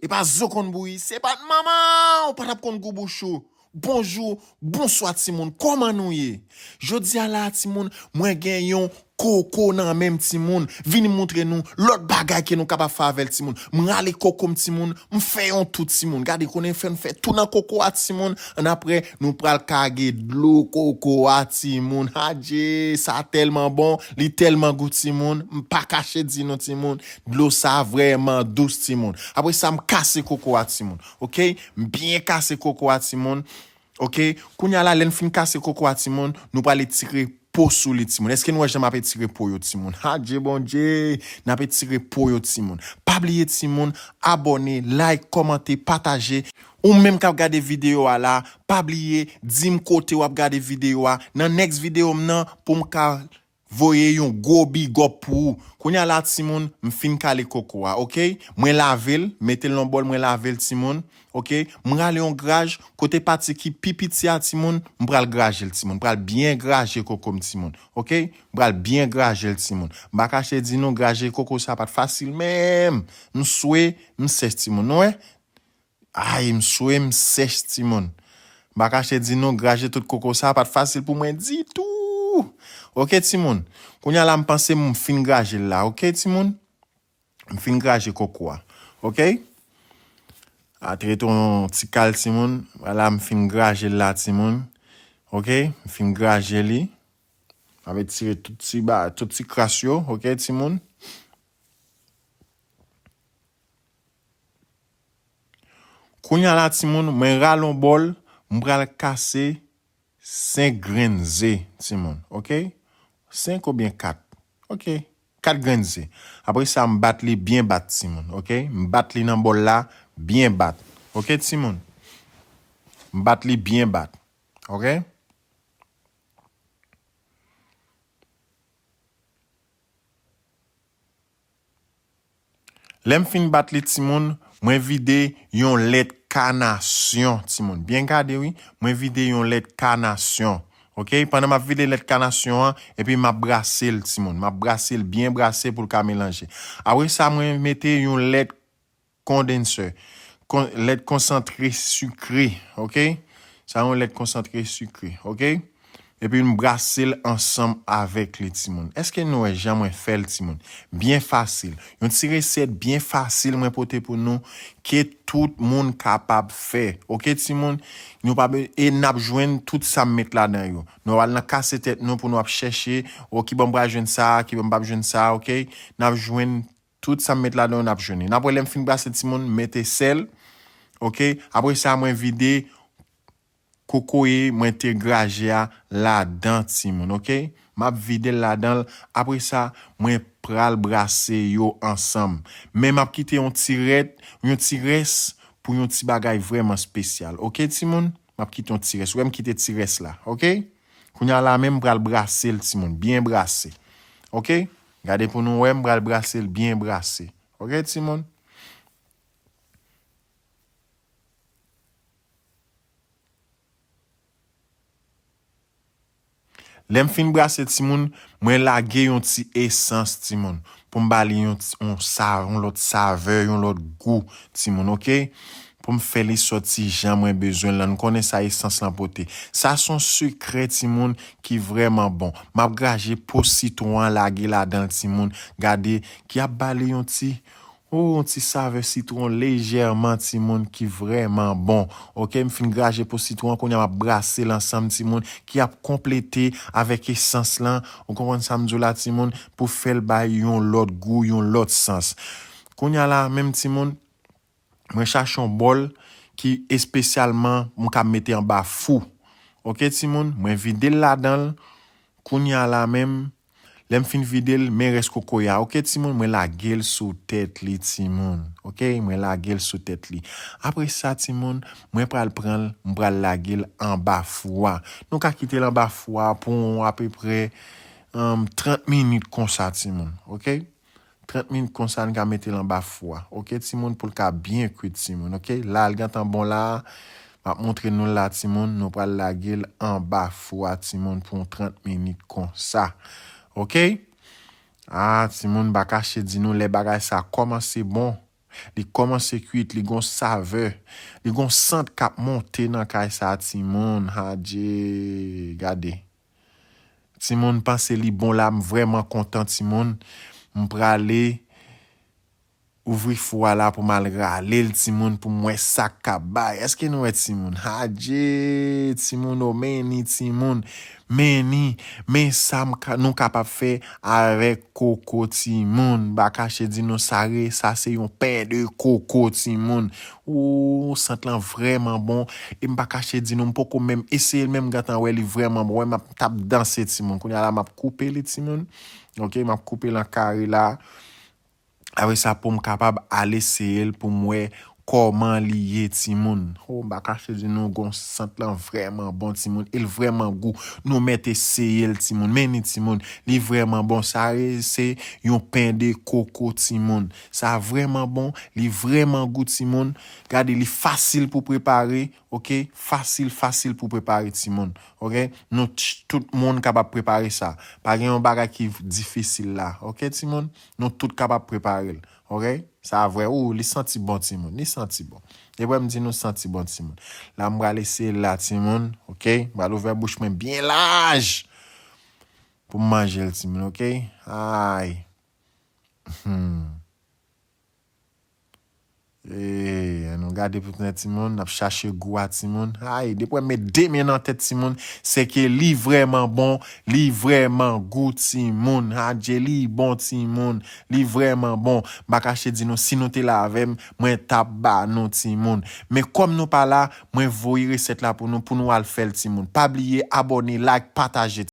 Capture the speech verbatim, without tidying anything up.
E pa zo konn bouyi, se pa t manman w pa t ap konn gou bouch ou. Bonjou, bonswa timoun, kòman nou ye? Jodi a la timoun, mwen gen yon koko nan men m timoun. Vini moutre nou lòt bagay ke nou kapab fè avè l timoun. M rale koko m timoun, m fè yon tou timoun. Gade konnen fè m fè tou nan koko a timoun. Annapre, nou pral kage dlo koko a timoun. Adje, sa tèlman bon, li tèlman gou timoun. M pa kache di nou timoun, dlo sa vrèman dous timoun. Apre sa, m kase koko a timoun. Oke? M byen kase koko a timoun. Oke? Kounye a la, lè n fin kase koko a timoun, nou pral etire po sou li timoun. Èske nou wè jan m ap etire po yo timoun? Adje Bondye, n ap etire po yo timoun. Pa bliye timoun, abòne, like, kòmante, pataje. Ou menm k ap gade videyo a la, pa bliye di m kote w ap gade videyo a. Nan next videyo m nan, pou m ka voye yon gwo big up pou ou. Kounye a la timoun, m fin kale koko a, oke? Mwen lave l, mete l nan bòl, mwen lave l timoun, oke? M rale yon graj, kote pati ki pi piti a timoun, m pral graje l timoun. M pral byen graje koko m timoun, oke? M pral byen graje l timoun. M pa kache di nou, graje koko sa pa t fasil menm. M swe, m sèch timoun, nou wè? Ay, m swe, m sèch timoun. M pa kache di nou, graje tout koko sa pa t fasil pou mwen ditou. Oke timoun? Kounye a la, m panse m fin graje l la, oke timoun? M fin graje koko a, oke? A, te rete yon ti kal timoun. Vwala, m fin graje l la timoun, oke? M fin graje li. M ap etire tout ti ba, tout ti kras yo, oke timoun? Kounye a la timoun, mwen rale yon bòl, m pral kase senk grenn ze timoun, oke? Senk oubyen kat, oke? Kat grenn ze. Apre sa, m bat li byen bat timoun, oke? M bat li nan bòl la byen bat, oke timoun? M bat li byen bat, oke? Lè m fin bat li timoun, mwen vide yon lèt kanasyon timoun. Byen gade wi, mwen vide yon lèt kanasyon. Oke, pandan m ap vide lèt kanasyon an, epi m ap brase l timoun. M ap brase l byen brase pou l ka melanje. Apre sa, mwen mete yon lèt kondansè, kon, lèt konsantre sikre, oke? Sa yon lèt konsantre sikre, oke? Epi m brase l ansanm avèk li timoun. Èske nou wè jan mwen fè l timoun? Byen fasil. Yon ti resèt byen fasil mwen pote pou nou ke tout moun kapab fè. Oke timoun? Nou pa be, e n ap jwenn tout sa m met ladan yo. Nou al nan kase tèt nou pou nou ap chèche, o, kibò m pral jwenn sa, kibò m p ap jwenn sa, oke? N ap jwenn tout sa m met ladan yo, n ap jwenn li. N ap wè lè m fin brase timoun, m mete sèl. Oke? Apre sa, mwen vide kokoye mwen te graje a ladan timoun, oke? M ap vide l ladan l. Apre sa, mwen pral brase yo ansanm. Men m ap kite yon ti rèt, yon ti rès pou yon ti bagay vrèman espesyal. Oke, timoun? M ap kite yon ti rès. Ou wè m kite ti rès la, oke? Kounye a la menm, m pral brase l, timoun. Byen brase. Oke? Gade pou nou wè, m pral brase l byen brase. Oke, timoun? Lè m fin brase timoun, mwen lage yon ti esans timoun. Pou m ba li yon, ti- yon, sa, yon lòt savè, yon lòt gou timoun, oke? Pou m fè li sòti jan mwen bezwen l lan. Nou konnen sa esans lan pote. Sa se yon sekrè timoun ki vrèman bon. M ap graje po sitwon an lage ladan l timoun. Gade, ki ap ba li yon ti, oh, yon ti savè sitwon lejèman timoun ki vrèman bon. Oke, m fin graje po sitwon an, kounye a m ap brase l ansanm timoun ki ap konplete avèk esans lan. Ou konprann sa m di w la timoun? Pou fè l bay yon lòt gou, yon lòt sans. Kounye a la menm timoun, mwen chache yon bòl ki espesyalman m ka mete anba fou. Oke timoun, mwen vide l ladan l. Kounye a la menm, lè m fin vide l, men rès kokoye a. Oke timoun, mwen lage l sou tèt li timoun. Oke, mwen lage l sou tèt li. Apre sa timoun, mwen pral pran l, m pral lage l anba fou a. Nou ka kite l anba fou a pou yon apeprè, um, trant minit konsa timoun. Oke? Trant minit konsa, n ka mete l anba fou a. Oke, timoun, pou l ka byen kwit, timoun. Oke, la, l gentan bon la. M ap montre nou l la, timoun. Nou pral lage l anba fou a, timoun, pou yon trant minit konsa. Oke? Ah, timoun, m pa kache di nou, lè bagay sa kòmanse bon, Li kòmanse kwit, li gon savè. Li gon sant k ap monte nan kay sa, timoun. Adje, gade. Timoun panse li bon la, m vrèman kontan, timoun. M prale ouvri fou a la pou m al rale l, timoun, pou m wè sa k ap bay. Èske nou wè, timoun? Adje, timoun, o, men ni, timoun. Men ni, men sa m ka, nou kapab fè avèk koko, timoun. M pa kache di nou sa re, sa se yon pen de koko, timoun. Ou, sant lan vrèman bon. E m pa kache di nou, m poko menm eseye l, men m gentan wè li vrèman bon. Wè, m ap t ap danse, timoun. Kounye a la, m ap koupe li, timoun. Ok, m ap koupe l an kare la. Apre sa, pou m kapab al eseye l, pou m wè kòman li ye, timoun. Ho, m pa kache di nou, gon sant lan vrèman bon, timoun. E l vrèman gou. Nou mèt eseye l, timoun. Men ni, timoun. Li vrèman bon. Sa re, se yon pen de koko, timoun. Sa vrèman bon. Li vrèman gou, timoun. Gade, li fasil pou prepare. Ok? Fasil, fasil pou prepare, timoun. Ok? Nou ch-, tout moun kapab prepare sa. Pa gen yon bagay ki difisil la. Ok, timoun? Nou tout kapab prepare l. Ok? Sa vre. Ou, li santi bon, timoun. Li santi bon. Depi m di nou santi bon, timoun. La, m pral eseye l la, timoun. Ok? M pral ouvè bouch mwen byen laj. Pou m manje l, timoun. Ok? Ay. Hmm. E, ann nou gade pou tande, timoun, n ap chache gou a, timoun. Ay, depi m met de men nan tèt, timoun, se ke li vrèman bon, li vrèman gou, timoun. Adje, li bon, timoun, li vrèman bon. M pa kache di nou, si nou te la avè m, mwen t ap ba nou, timoun. Men kòm nou pa la, mwen voye resèt la pou nou, pou nou al fè l, timoun. Pa bliye abòne, like, pataje.